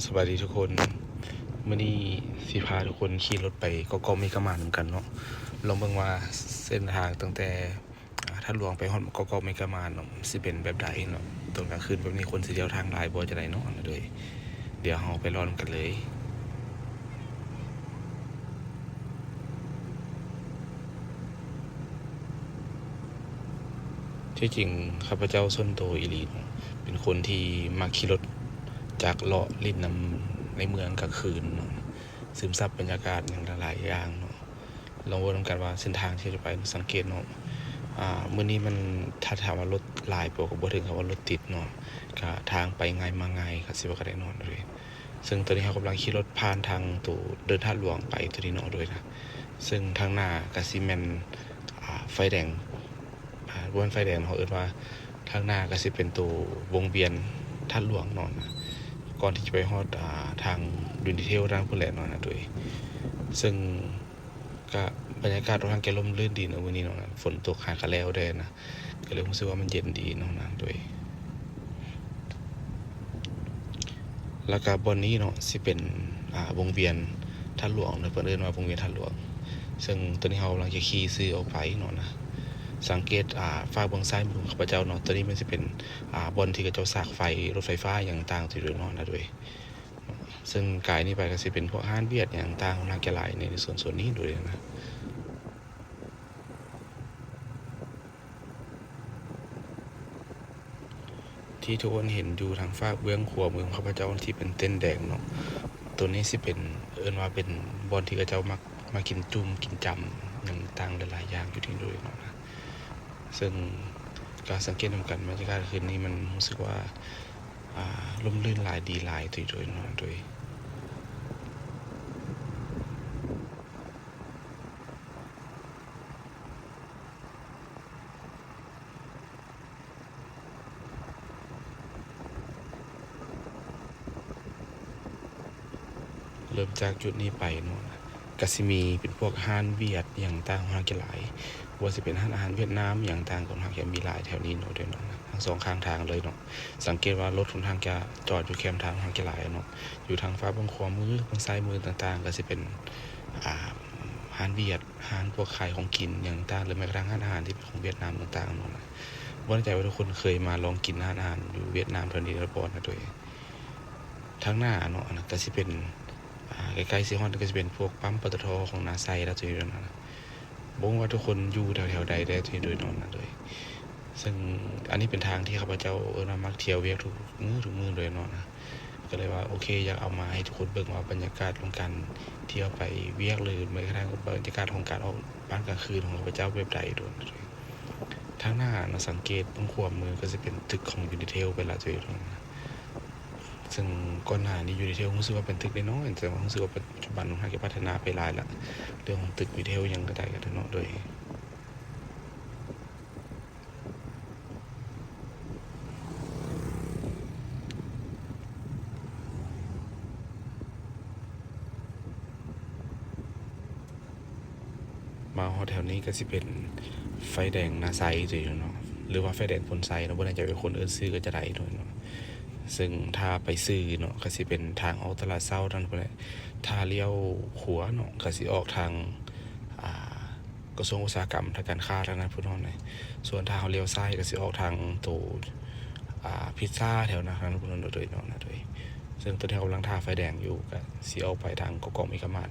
ສະບາຍດີທຸກຄົນ, ມື້ນີ້ຊິພາທຸກຄົນຂີ່ລົດໄປເກາະເກາະເມກະມານນຳກັນເນາະ. ລອງເບິ່ງວ່າເສັ້ນທາງຕັ້ງແຕ່ ອາ ທາດຫຼວງໄປຮອດເກາະເກາະເມກະມານເນາະ ຊິເປັນແບບໃດເນາະ. ຕອນກາງຄືນແບບນີ້ຄົນຊິທ່ຽວທາງຫຼາຍບໍ່ ຈັ່ງໃດເນາະ. ໂດຍ ດຽວເຮົາໄປເລາະນຳກັນເລີຍ. ທີ່ຈິງຂ້າພະເຈົ້າສ່ວນໂຕອີ່ຫຼີເນາະ ເປັນຄົນທີ່ມັກຂີ່ລົດຈັກເລາະຫຼິ້ນນຳໃນເມືອງກາງຄືນເນາະ, ຊຶມຊັບບັນຍາກາດຫຍັງຫຼາຍໆຢ່າງເນາະ. ລອງເບິ່ງນຳກັນວ່າເສັ້ນທາງທີ່ຈະໄປ ສັງເກດເນາະ ອາ ມື້ນີ້ມັນ ຖ້າຖາມວ່າລົດຫຼາຍບໍ່ ກໍບໍ່ເຖິງກັບວ່າລົດຕິດເນາະ, ກະທາງໄປງ່າຍມາງ່າຍ ກະຊິວ່າກະໄດ້ເນາະ. ໂດຍ ເຊິ່ງຕອນນີ້ເຮົາກຳລັງຂີ່ລົດຜ່ານທາງໂຕເດີນທາດຫຼວງໄປໂຕນີ້ເນາະ. ໂດຍນະ ເຊິ່ງທາງໜ້າກະຊິແມ່ນ ອາ ໄຟແດງ ອາ ບໍ່ແມ່ນໄຟແດງ ເຮົາເອີ້ນວ່າທາງໜ້າກະຊິເປັນໂຕວົງວຽນທາດຫຼວງເນາະ ກ່ອນທີ່ຈະໄປຮອດ ອາ ທາງ Unity Trail ທາງພຸ້ນແຫຼະເນາະ. ໂດຍ ເຊິ່ງ ກະບັນຍາກາດຂ້ອນຂ້າງຈະຮົ່ມລື່ນດີເນາະມື້ນີ້ເນາະ, ຝົນຕົກຫາກະແລ້ວແດ່ນະ ກະເລີຍຮູ້ສຶກວ່າມັນເຢັນດີເນາະ. ໂດຍ ແລ້ວກະບ່ອນນີ້ເນາະ ຊິເປັນ ອາ ວົງວຽນທາດຫຼວງເນາະ, ເພິ່ນເອີ້ນວ່າວົງວຽນທາດຫຼວງ. ເຊິ່ງຕອນນີ້ເຮົາກຳລັງຈະຂີ່ຊື່ອອກໄປເນາະນະ. ສັງເກດ ອາ ຝາກເບື້ອງຊ້າຍມືຂອງຂ້າພະເຈົ້າເນາະ, ໂຕນີ້ມັນຊິເປັນ ອາ ບ່ອນທີ່ເຂົາເຈົ້າສາກໄຟ ລົດໄຟຟ້າຫຍັງຕ່າງໆ ໂຕນີ້ເນາະ. ໂດຍ ເຊິ່ງກາຍນີ້ໄປກະຊິເປັນພວກຮ້ານວຽດຫຍັງຕ່າງໆ ຂ້ອນຂ້າງຈະຫຼາຍໃນໂຊນໆນີ້ໂດຍນະ. ທີ່ທຸກຄົນເຫັນຢູ່ທາງຟາກເບື້ອງຂວາມືຂອງຂ້າພະເຈົ້າທີ່ເປັນເຕັນແດງເນາະ, ໂຕນີ້ຊິເປັນ ເອີ້ນວ່າເປັນບ່ອນທີ່ເຂົາເຈົ້າມັກມາກິນຈຸ້ມກິນຈ້ຳຫຍັງຕ່າງຫຼາຍໆຢ່າງຢູ່ນີ້ໂດຍເນາະ. ເຊິ່ງກະສັງເກດນຳກັນ ບັນຍາກາດຄືນນີ້ມັນຮູ້ສຶກວ່າ ອ່າ ຮົ່ມລື່ນຫຼາຍ ດີຫຼາຍໂດຍເນາະ. ໂດຍ ເລີ່ມຈາກຈຸດນີ້ໄປເນາະ ກະຊິມີເປັນພວກຮ້ານຫວຽດຫຍັງຕ່າງໆ ຂ້ອນຂ້າງຈະຫຼາຍ, ບໍ່ວ່າຊິເປັນຮ້ານອາຫານຫວຽດນາມຫຍັງຕ່າງໆ ຂ້ອນຂ້າງຈະມີຫຼາຍແຖວນີ້ເນາະ. ໂດຍເນາະ ທັງສອງຂ້າງທາງເລີຍເນາະ, ສັງເກດວ່າລົດຂ້ອນຂ້າງຈະຈອດຢູ່ແຄມທາງຂ້ອນຂ້າງຈະຫຼາຍເນາະ. ຢູ່ທາງຟາກເບື້ອງຂວາມື ເບື້ອງຊ້າຍມືຕ່າງໆ ກະຊິເປັນ ອ່າ ຮ້ານຫວຽດ ຮ້ານພວກຂາຍຂອງກິນຫຍັງຕ່າງໆ ຫຼືແມ້ກະທັ່ງຮ້ານອາຫານທີ່ເປັນຂອງຫວຽດນາມຕ່າງໆເນາະ. ບໍ່ແນ່ໃຈວ່າທຸກຄົນເຄີຍມາລອງກິນຮ້ານອາຫານຢູ່ຫວຽດນາມແຖວນີ້ແລ້ວບໍ່ນະ. ໂດຍ ທາງໜ້າເນາະ ອັນນັ້ນກະຊິເປັນ ອ່າ ໃກ້ໆຊິຮອດ ກະຊິເປັນພວກປ້ຳ ປຕທ ຂອງນາໄຊແລ້ວໂຕນີ້ນະ. ບໍ່ຮູ້ວ່າທຸກຄົນຢູ່ແຖວໆໃດແດ່ໂຕນີ້ໂດຍເນາະ. ໂດຍ ເຊິ່ງອັນນີ້ເປັນທາງທີ່ຂ້າພະເຈົ້າ ເອີ້ນວ່າມັກທ່ຽວວຽກທຸກມື້ໆເລີຍເນາະນະ. ກະເລີຍວ່າ ໂອເຄ ຢາກເອົາມາໃຫ້ທຸກຄົນເບິ່ງວ່າບັນຍາກາດຂອງການທ່ຽວໄປວຽກ ຫຼືແມ້ກະທັ່ງບັນຍາກາດຂອງການອອກບ້ານກາງຄືນຂອງຂ້າພະເຈົ້າແບບໃດໂດຍ. ທາງໜ້າເນາະ ສັງເກດເບື້ອງຂວາມືກະຊິເປັນຕຶກຂອງ Unitel ໄປລະໂຕນີ້ເນາະ. ເຊິ່ງກ່ອນໜ້ານີ້ Unitel ຮູ້ສຶກວ່າເປັນຕຶກນ້ອຍໆ ແຕ່ວ່າຮູ້ສຶກວ່າປັດຈຸບັນມັນຫາກະພັດທະນາໄປຫຼາຍລະ ເລື່ອງຂອງຕຶກ Unitel ຫຍັງກະໄດ້ກະເນາະ. ໂດຍ ມາຮອດແຖວນີ້ກະຊິເປັນໄຟແດງນາໄຊໂຕນີ້ເນາະ ຫຼືວ່າໄຟແດງໂພນໄຊເນາະ, ບໍ່ແນ່ໃຈວ່າຄົນອື່ນຊື່ກະຈະໃດໂຕນີ້ເນາະ. ເຊິ່ງຖ້າໄປຊື່ເນາະ ກະຊິເປັນທາງອອກຕະຫຼາດເຊົ້າທາງພຸ້ນແຫຼະ, ຖ້າລ້ຽວຂວາເນາະ ກະຊິອອກທາງ ອ່າ ກະຊວງອຸດສາຫະກຳ ທາງການຄ້າທາງນັ້ນພຸ້ນເນາະ. ສ່ວນຖ້າເຮົາລ້ຽວຊ້າຍກະຊິອອກທາງໂຕ ອ່າ ພິດຊາແຖວນັ້ນພຸ້ນເນາະ. ໂດຍ ເນາະ ໂດຍ ເຊິ່ງຕອນທີ່ເຮົາກຳລັງຖ້າໄຟແດງຢູ່ ກະຊິອອກໄປທາງເກາະເກາະເມກະມານ.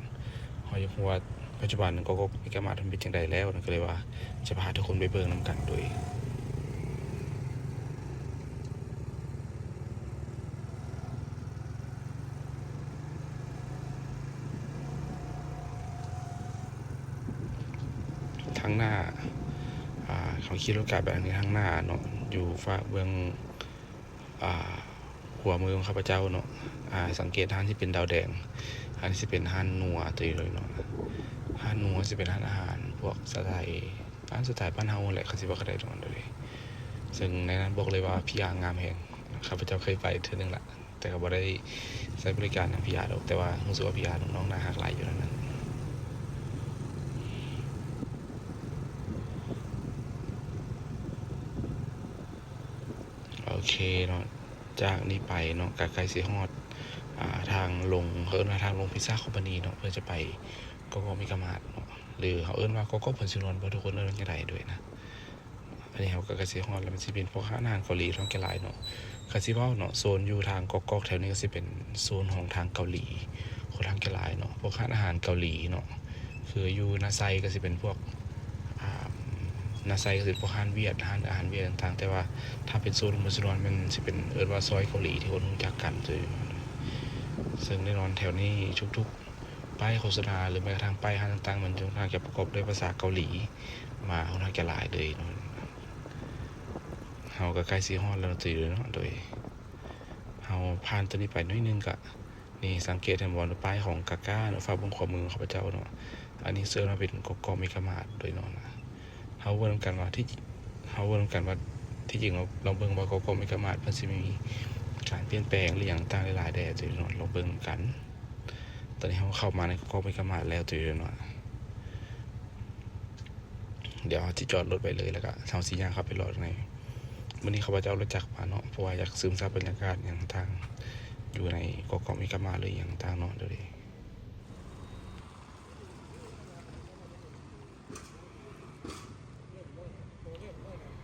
ເຮົາຢາກຮູ້ວ່າປັດຈຸບັນເກາະເກາະເມກະມານເພິ່ນເປັນຈັ່ງໃດແລ້ວນະ ກະເລີຍວ່າຈະພາທຸກຄົນໄປເບິ່ງນຳກັນ. ໂດຍ ທາງໜ້າ ອ່າ ເຮົາຂີ່ລົດກາບໄປທາງນີ້ ທາງໜ້າເນາະ ຢູ່ຟາກເບື້ອງ ອ່າ ຂວາມືຂອງຂ້າພະເຈົ້າເນາະ ອ່າ ສັງເກດຮ້ານທີ່ເປັນດາວແດງ ຮ້ານທີ່ເປັນຮ້ານນົວໂຕນີ້ເນາະ. ຮ້ານນົວຊິເປັນຮ້ານອາຫານພວກສະໄຕ ຮ້ານສະໄຕບ້ານເຮົາຫັ້ນແຫຼະ ຄັນຊິວ່າກະໄດ້ເນາະ. ໂດຍ ເຊິ່ງໃນນັ້ນບອກເລີຍວ່າ ພີອາ ງາມແຮງ. ຂ້າພະເຈົ້າເຄີຍໄປເທື່ອໜຶ່ງລະ ແຕ່ກະບໍ່ໄດ້ໃຊ້ບໍລິການນຳພີອາດອກ ແຕ່ວ່າຮູ້ສຶກວ່າພີອານ້ອງໆໜ້າຮັກຫຼາຍຢູ່ນັ້ນນະ. ໂອເຄເນາະ ຈາກນີ້ໄປເນາະ ກະໃກ້ຊິຮອດ ອ່າ ທາງລົງ ເຂົາເອີ້ນວ່າທາງລົງ Pizza Company ເນາະ ເພື່ອຈະໄປກອກໆ ເມກາມາດເນາະ ຫຼືເຂົາເອີ້ນວ່າກອກໆ ພົນສີນວນ ບໍ່ ທຸກຄົນເອີ້ນວ່າຈັ່ງໃດດ້ວຍນະ. ອັນນີ້ເຮົາກໍໃກ້ຊິຮອດແລ້ວ ມັນຊິເປັນພວກຮ້ານອາຫານເກົາຫຼີຂ້ອນຂ້າງຈະຫຼາຍເນາະ. ຄັນຊິເວົ້າເນາະ ໂຊນຢູ່ທາງກອກໆ ແຖວນີ້ກໍຊິເປັນໂຊນຂອງທາງເກົາຫຼີ ຂ້ອນຂ້າງຈະຫຼາຍເນາະ ພວກຮ້ານອາຫານເກົາຫຼີເນາະ. ຄືຢູ່ນາໄຊກໍຊິເປັນພວກ ອ່າ ນາໄຊກໍຊິເປັນພວກຮ້ານຫວຽດ ຮ້ານອາຫານຫວຽດຕ່າງໆ ແຕ່ວ່າຖ້າເປັນໂຊນຫົວສະໜວນ ມັນຊິເປັນເອີ້ນວ່າຊອຍເກົາຫຼີ ທີ່ຄົນຮູ້ຈັກກັນ. ເຊິ່ງແນ່ນອນແຖວນີ້ທຸກໆ ປ້າຍໂຄສະນາ ຫຼືແມ້ກະທັ້ງປ້າຍຮ້ານຕ່າງໆ ມັນຈະປະກອບດ້ວຍພາສາເກົາຫຼີມາຂ້ອນຂ້າງຈະຫຼາຍເລີຍເນາະ. ເຮົາກໍໃກ້ຊິຮອດແລ້ວເນາະ ໂດຍ ເຮົາຜ່ານຕົວນີ້ໄປໜ້ອຍໜຶ່ງກະ ນີ້ ສັງເກດເຫັນບໍ່ ປ້າຍຂອງກາກາເນາະ ຝັ່ງເບື້ອງຂວາມືຂອງຂ້າພະເຈົ້າເນາະ. ອັນນີ້ເອີ້ນວ່າເປັນກອກໆ ເມກາມາດໂດຍເນາະ. ເຮົາເບິ່ງນຳກັນວ່າ ທີ່ ເຮົາເບິ່ງນຳກັນວ່າ ທີ່ຈິງລອງເບິ່ງວ່າກອກໆ ເມກາມາດ ເພິ່ນຊິມີການປ່ຽນແປງ ຫຼືຫຍັງຕ່າງໆ ຫຼາຍໆ ແດ່ ໂດຍເນາະ. ລອງເບິ່ງນຳກັນ. ຕອນນີ້ເຮົາເຂົ້າມາໃນກອກໆ ເມກາມາດແລ້ວ ໂດຍເນາະ. ດຽວເຮົາຊິຈອດລົດໄວ້ເລີຍ ແລ້ວກະເຮົາຊິຍ່າງເຂົ້າໄປເລາະໃນ. ມື້ນີ້ຂ້າພະເຈົ້າລົດຈັກມາເນາະ ເພາະວ່າຢາກຊຶມຊັບບັນຍາກາດຫຍັງຕ່າງໆ ຢູ່ໃນກອກໆ ເມກາມາດ ຫຼືຫຍັງຕ່າງເນາະ. ໂດຍ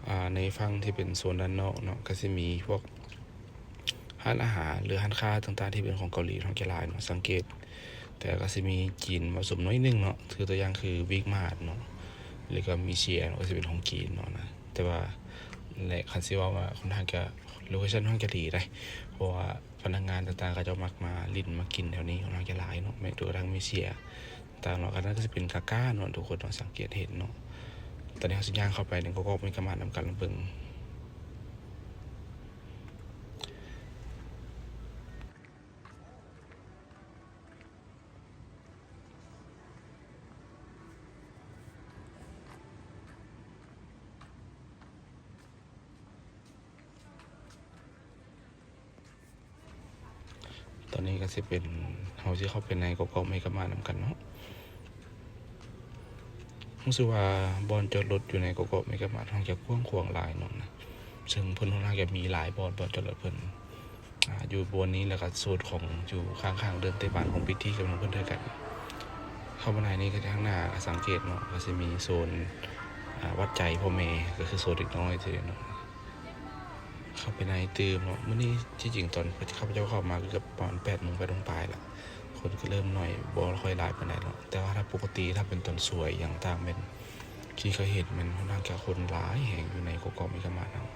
ອ່າ ໃນຝັ່ງທີ່ເປັນໂຊນດ້ານນອກເນາະ ກໍຊິມີພວກ ຮ້ານອາຫານ ຫຼື ຮ້ານຄ້າຕ່າງໆ ທີ່ເປັນຂອງເກົາຫຼີຂ້ອນຂ້າງຈະຫຼາຍເນາະ ສັງເກດ. ແຕ່ກໍຊິມີຈີນປະສົມໜ້ອຍໜຶ່ງເນາະ ຄືຕົວຢ່າງຄື Big Mart ເນາະ ຫຼືກໍມີເຊຍເນາະ ກໍຊິເປັນຂອງຈີນເນາະນະ. ແຕ່ວ່າ ແລະ ຄັນຊິເວົ້າວ່າ ຂ້ອນຂ້າງຈະ ໂລເຄຊັນຂ້ອນຂ້າງຈະດີໄດ໋ ເພາະວ່າພະນັກງານຕ່າງໆ ເຂົາເຈົ້າມັກມາຫຼິ້ນມາກິນແຖວນີ້ຂ້ອນຂ້າງຈະຫຼາຍເນາະ ແມ່ນໂຕທາງເອເຊຍຕ່າງໆເນາະ. ອັນນັ້ນກໍຊິເປັນກາກາເນາະ ທຸກຄົນເນາະ ສັງເກດເຫັນເນາະ. ຕອນນີ້ເຮົາຊິຍ່າງເຂົ້າໄປໃນກອກໆ ເມກາມາດນຳກັນ ລອງເບິ່ງ. ຕອນນີ້ກໍຊິເປັນ ເຮົາຊິເຂົ້າໄປໃນກອກໆ ເມກາມາດນຳກັນເນາະ. ຮູ້ສຶກວ່າບ່ອນຈອດລົດຢູ່ໃນກອກໆ ເມກາມາດ ຂ້ອນຂ້າງຈະກວ້າງຂວາງຫຼາຍເນາະນະ ເຊິ່ງເພິ່ນຂ້ອນຂ້າງຈະມີຫຼາຍບ່ອນ ບ່ອນຈອດລົດເພິ່ນ ອ່າ ຢູ່ບ່ອນນີ້ ແລ້ວກໍໂຊນຂອງ ຢູ່ຂ້າງໆ ເດີ່ນເຕະບານຂອງພິທີກຳລັງເພິ່ນເດີກັນ. ເຂົ້າມາໃນນີ້ກໍທາງໜ້າກໍສັງເກດເນາະ ກໍຊິມີໂຊນ ອ່າ ວັດໃຈພໍ່ແມ່ ກໍຄືໂຊນເດັກນ້ອຍເນາະ. ເຂົ້າໄປໃນຕື່ມເນາະ ມື້ນີ້ທີ່ຈິງຕອນຂ້າພະເຈົ້າເຂົ້າມາເກືອບປະມານແປດໂມງ ແປດໂມງປາຍລະ ຄົນກໍເລີ່ມໜ້ອຍ ບໍ່ຄ່ອຍຫຼາຍປານໃດເນາະ. ແຕ່ວ່າຖ້າປົກກະຕິ ຖ້າເປັນຕອນສວຍຫຍັງຕ່າງ ແມ່ນທີ່ເຄີຍເຫັນ ແມ່ນຂ້ອນຂ້າງຈະຄົນຫຼາຍແຮງຢູ່ໃນກອກໆ ເມກາມາດເຮົາ.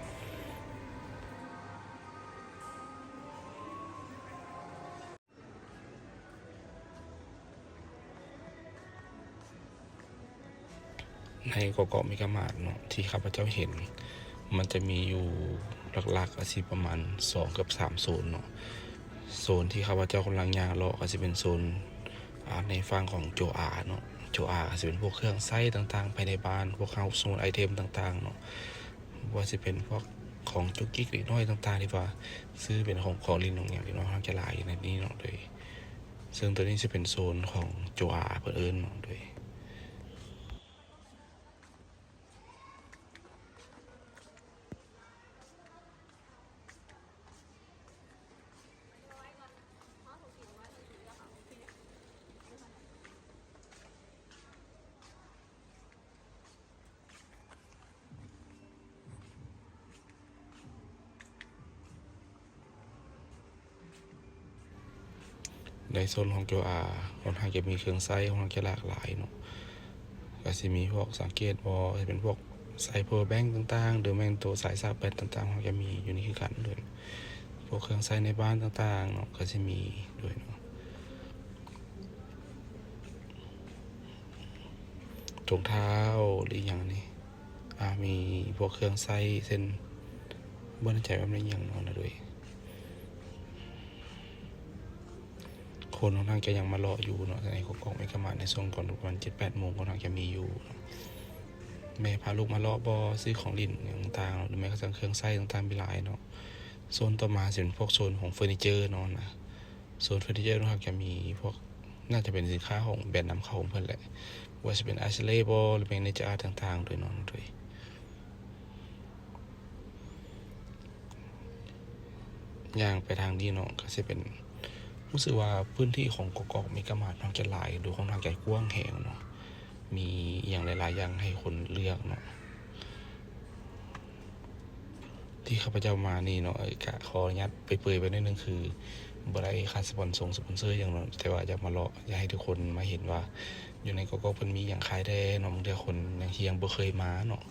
ໃນກອກໆ ເມກາມາດເນາະ ທີ່ຂ້າພະເຈົ້າເຫັນ ມັນຈະມີຢູ່ຫຼັກໆ ກໍຊິປະມານສອງເກືອບສາມໂຊນເນາະ. ໂຊນທີ່ຂ້າພະເຈົ້າກຳລັງຍ່າງເລາະ ກໍຊິເປັນໂຊນ ອ່າ ໃນຝັ່ງຂອງໂຈອາເນາະ ໂຈອາກໍຊິເປັນພວກເຄື່ອງໃຊ້ຕ່າງໆ ພາຍໃນບ້ານ ພວກເຮົາໂຊນໄອເທັມຕ່າງໆເນາະ. ບໍ່ວ່າຊິເປັນພວກຂອງຈຸກຈິກເດັກນ້ອຍຕ່າງໆ ທີ່ວ່າຊື້ເປັນຂອງ ຂອງຫຼິ້ນຂອງຫຍັງ ເດັກນ້ອຍຂ້ອນຂ້າງຈະຫຼາຍຢູ່ໃນນີ້ເນາະ ໂດຍ ເຊິ່ງໂຕນີ້ຊິເປັນໂຊນຂອງໂຈອາເພິ່ນເອີ້ນເນາະ ໂດຍ. ໃນໂຊນຂອງໂຈອາ ຂ້ອນຂ້າງຈະມີເຄື່ອງໃຊ້ ຂ້ອນຂ້າງຈະຫຼາກຫຼາຍເນາະ. ກໍຊິມີພວກ ສັງເກດບໍ່ ຈະເປັນພວກສາຍ power bank ຕ່າງໆ ຫຼືແມ່ນໂຕສາຍຊາກແບັດຕ່າງໆ ເຮົາຈະມີຢູ່ນີ້ຄືກັນໂດຍ. ພວກເຄື່ອງໃຊ້ໃນບ້ານຕ່າງໆເນາະ ກໍຊິມີໂດຍເນາະ. ຖົງເທ້າ ຫຼືອີ່ຫຍັງນີ້ ອ່າ ມີພວກເຄື່ອງໃຊ້ ເຊັ່ນ ບໍ່ແນ່ໃຈວ່າແມ່ນອີ່ຫຍັງເນາະນະໂດຍ. ຄົນຂ້ອນຂ້າງຈະຍັງມາເລາະຢູ່ເນາະ ໃນກອກໆ ເມກາມາດ ໃນຊ່ວງກ່ອນປະມານເຈັດແປດໂມງ ຂ້ອນຂ້າງຈະມີຢູ່ເນາະ. ແມ່ພາລູກມາເລາະບໍ່ ຊື້ຂອງຫຼິ້ນຫຍັງຕ່າງໆ ຫຼືແມ່ນກະທັ່ງເຄື່ອງໃຊ້ຕ່າງໆ ມີຫຼາຍເນາະ. ໂຊນຕໍ່ມາຊິເປັນພວກໂຊນຂອງເຟີນີເຈີເນາະນະ. ໂຊນເຟີນີເຈີເນາະ ກໍຈະມີພວກ ໜ້າຈະເປັນສິນຄ້າຂອງແບຣນນຳເຂົ້າຂອງເພິ່ນແຫຼະ ບໍ່ວ່າຊິເປັນ Ashley ບໍ່ ຫຼືແມ່ນ Nature Art ຕ່າງໆ ໂດຍເນາະ ໂດຍ. ຍ່າງໄປທາງນີ້ເນາະ ກໍຊິເປັນ ຮູ້ສຶກວ່າພື້ນທີ່ຂອງກອກໆເມກາມາດຂ້ອນຂ້າງຈະຫຼາຍ ໂດຍຂ້ອນຂ້າງຈະກວ້າງແຮງເນາະ, ມີອີ່ຫຍັງຫຼາຍໆຢ່າງໃຫ້ຄົນເລືອກເນາະ. ທີ່ຂ້າພະເຈົ້າມານີ້ເນາະ ກະຂໍອະນຸຍາດເປີຍໆໄປໜ້ອຍໜຶ່ງ ຄືບໍ່ໄດ້ຄ່າສະປອນຊົງສະປອນເຊີຫຍັງເນາະ, ແຕ່ວ່າຢາກມາເລາະ ຢາກໃຫ້ທຸກຄົນມາເຫັນວ່າ ຢູ່ໃນກອກໆເພິ່ນມີຫຍັງຂາຍແດ່ເນາະ, ບາງເທື່ອຄົນຍັງ ທີ່ຍັງບໍ່ເຄີຍມາເນາະ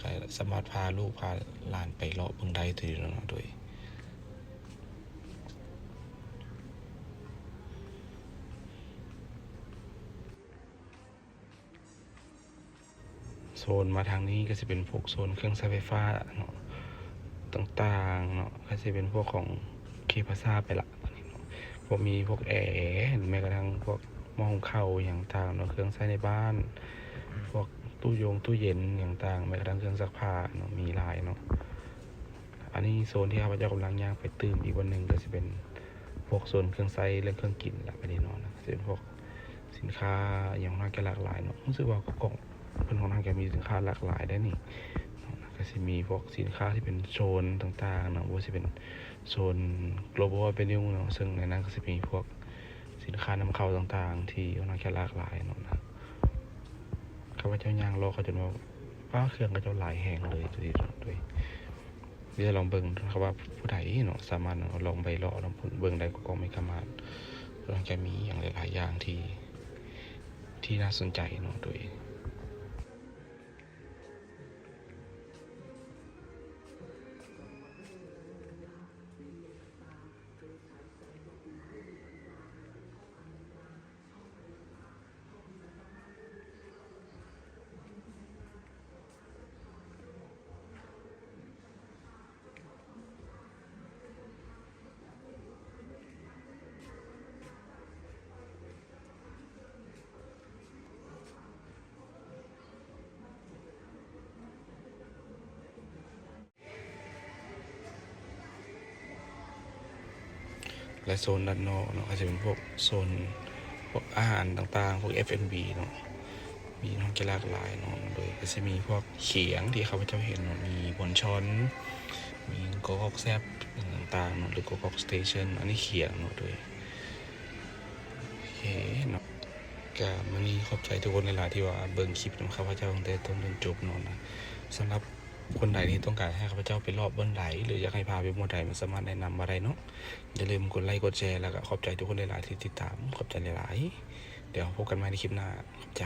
ກະສາມາດພາລູກພາຫຼານໄປເລາະເບິ່ງໄດ້ໂດຍເນາະ. ໂດຍ ໂຊນມາທາງນີ້ກະຊິເປັນພວກໂຊນເຄື່ອງໃຊ້ໄຟຟ້າເນາະ ຕ່າງໆເນາະ, ກະຊິເປັນພວກຂອງເຄພາຊາໄປລະ ພວກມີພວກແອ ແມ້ກະທັ້ງພວກໝໍ້ຫຸງເຂົ້າຫຍັງຕ່າງເນາະ, ເຄື່ອງໃຊ້ໃນບ້ານ ພວກຕູ້ຢົງຕູ້ເຢັນຫຍັງຕ່າງ, ແມ້ກະທັ້ງເຄື່ອງຊັກຜ້າເນາະ ມີຫຼາຍເນາະ. ອັນນີ້ໂຊນທີ່ຂ້າພະເຈົ້າກຳລັງຍ່າງໄປຕື່ມອີກບ່ອນໜຶ່ງ ກະຊິເປັນພວກໂຊນເຄື່ອງໃຊ້ ແລະ ເຄື່ອງກິນລະ ໄປແນ່ນອນນະ, ກະຊິເປັນພວກສິນຄ້າຫຍັງຂ້ອນຂ້າງຈະຫຼາກຫຼາຍເນາະ. ຮູ້ສຶກວ່າກອງເພິ່ນຂ້ອນຂ້າງຈະມີສິນຄ້າຫຼາກຫຼາຍໄດ໋ນີ້, ກະຊິມີພວກສິນຄ້າທີ່ເປັນໂຊນຕ່າງໆເນາະ, ບໍ່ວ່າຊິເປັນໂຊນ Global Avenue ເນາະ, ເຊິ່ງໃນນັ້ນກະຊິມີພວກສິນຄ້ານຳເຂົ້າຕ່າງໆ ທີ່ຂ້ອນຂ້າງຈະຫຼາກຫຼາຍເນາະ. ຂ້າພະເຈົ້າຍ່າງເລາະເຂົາຈົນວ່າ ປ້າ ເຄື່ອງເຂົາເຈົ້າຫຼາຍແຮງເລີຍ ໂດຍ ໂດຍ ເດີ ລອງເບິ່ງ ຖ້າວ່າຜູ້ໃດເນາະ ສາມາດລອງໄປເລາະເບິ່ງໄດ້ ກອກໆເມກາມາດ ລອງຈະມີຫຍັງຫຼາຍໆຢ່າງທີ່ ທີ່ໜ້າສົນໃຈເນາະ ໂດຍ. ແລະ ໂຊນດ້ານນອກເນາະ ກະຈະເປັນພວກໂຊນ ພວກອາຫານຕ່າງໆ ພວກ ເອັຟ ແອນ ບີ ເນາະ ມີເນາະ ຈະຫຼາກຫຼາຍເນາະ ໂດຍກະຊິມີພວກຂຽງທີ່ຂ້າພະເຈົ້າເຫັນເນາະ ມີບອນຊອນ ມີກອກອກແຊບຕ່າງໆເນາະ ຫຼື ກອກອກສະເຕເຊິນ ອັນນີ້ຂຽງເນາະ ໂດຍ ໂອເຄເນາະ ກະມື້ນີ້ຂອບໃຈທຸກຄົນຫຼາຍໆ ທີ່ວ່າເບິ່ງຄລິບນຳຂ້າພະເຈົ້າຕັ້ງແຕ່ຕົ້ນຈົນຈົບເນາະ ນະ ສຳລັບ ຄົນໃດທີ່ຕ້ອງການໃຫ້ຂ້າພະເຈົ້າໄປເລາະບ່ອນໃດ ຫຼື ຢາກໃຫ້ພາໄປບ່ອນໃດ ມັນສາມາດແນະນຳມາໄດ້ເນາະ. ຢ່າລືມກົດໄລກ໌ ກົດແຊ ແລ້ວກະຂອບໃຈທຸກຄົນຫຼາຍໆທີ່ຕິດຕາມ. ຂອບໃຈຫຼາຍໆ. ດຽວພົບກັນໃໝ່ໃນຄລິບໜ້າ. ຂອບໃຈ.